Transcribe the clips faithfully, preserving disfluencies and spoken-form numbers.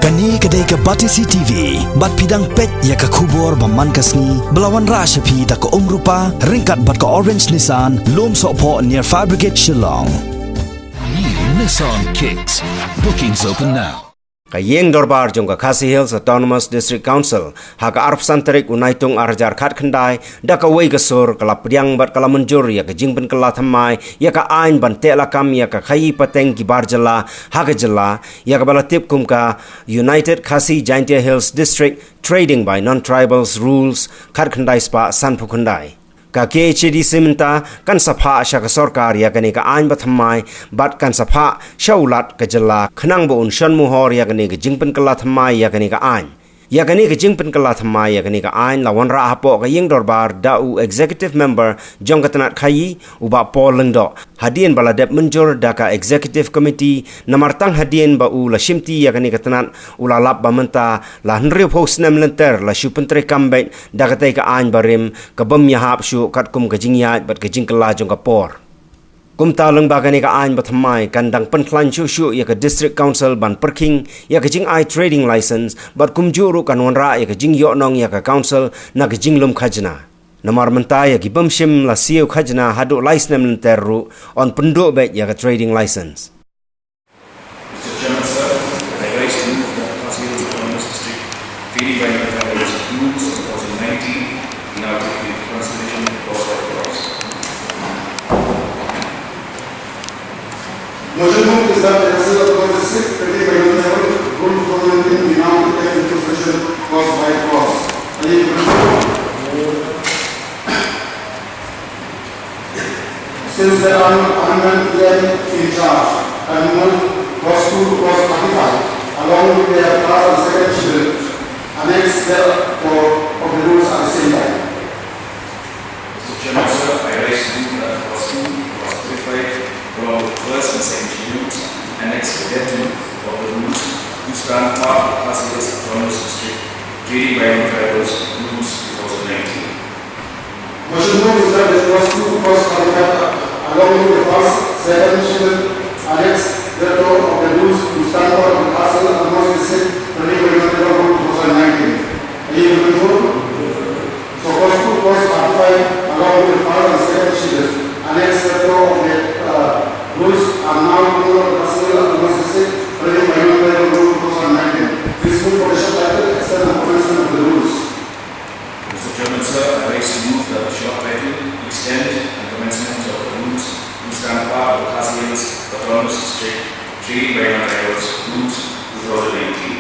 Kane ka dei ka Batesi T V, bad phi dang peit ïa ka khubor ba man ka sngi, ba la wanrah sha phi da ka Umrupa, ryngkat bad ka Orange Nissan, Lumsohphoh near Fire Brigade Shillong. New Nissan Kicks. Bookings open now. Ka ïing dorbar jong ka Khasi Hills Autonomous District Council, ha ka arphew san tarik u Naitung arhajar khatkhyndai, da kawei ka sur, ka la pdiang bad ka la mynjur ïa ka jingpynkylla thymmai ïa ka aiñ ban tehlakam ïa ka khaïi pateng ki bar jylla ha ka jylla, ïa kaba la tip kum ka United Khasi Jaintia Hills District Trading by Non-Tribals Rules khatkhyndai spah sanphew khyndai. Ka K H A D C mynta kan sa phah sha ka sorkar ïa kane ka aiñ bathymmai, bad kan sa phah sha u Lat ka jylla khnang ba un shon muhor ïa kane ka jingpynkylla thymmai ïa kane ka aiñ. Ïa kane ka jingpynkylla thymmai ïa kane ka aiñ la wanrah hapoh ka ïing dorbar da u Executive Member jong ka tnat khaïi, u Bah Paul Lyngdoh, hadien ba la dep mynjur da ka Executive Committee, namar tang hadien ba u la shimti ïa kane ka tnat, u la lap ba mynta la hynriewphew snem lynter la shu pyntreikam beit da katei ka aiñ barim, ka bym ïahap shuh katkum ka jingïaid bad ka jingkylla jong ka por. Kumta lyngba kane ka aiñ bathymmai kan dang pynkhlaiñ shuh shuh ïa ka District Council ban pyrkhing ïa ka jingai trading license, bad kumjuh ruh kan wanrah ïa ka jingïohnong ïa ka Council na ka jinglum khajna. Namar mynta ïa ki bym shym la siew khajna haduh lai snem lynter ruh, yn pynduh beit ïa ka trading license. Mister Chairman, sir, I rise to move that the Khasi Hills Autonomous District Trading by Non-Tribals Rules two thousand nineteen be now taken into consideration and passed by the House. Motion moved is that the Council of Constituency Committee by Nonsense Rule two thousand nineteen be now taken into consideration, passed by the House. Any Since there are no permanent E M in charge, I move clause two to clause thirty-five, along with their first and second schedule, annexed thereof of the rules at the same time. Mister Chairman, sir, I rise to move that clause two, clause thirty-five, along with first and second schedules, annexed thereto of the rules, which stand part of the Khasi Hills Autonomous District, Trading by Non-Tribals Rules two thousand nineteen. Motion moved is that the clause two, clause thirty-five, along with the first, second schedule, annex thereto of the rules, which stand part of the Khasi Hills Autonomous District Trading by Non-Tribals Rule two thousand nineteen. Are you in favor? So clause two, clause thirty-five, along with the first and second schedule, annex thereto of the, uh, rules are now in favor of the Khasi Hills Autonomous District Trading by Non-Tribals Rule two thousand nineteen. Please move for the short title, extend and commencement of the rules. Mister Chairman, sir, I rise to move that the short title, extent and commencement of the rules, which stand part of the Khasi Hills Autonomous District Trading by Non-Tribals Rules two thousand nineteen.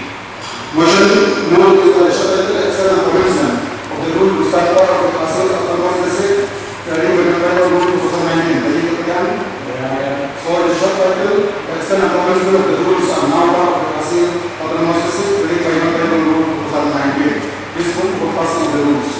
Motion moved with the short title, extent and commencement of the rule, which stand part of the Khasi Hills Autonomous District Trading by Non-Tribals Rule two thousand nineteen. Are you in favor? So the short title, extent and commencement of the rules are now part of the Khasi Hills Autonomous District Trading by Non-Tribals Rule two thousand nineteen. Please move for passing of the rules.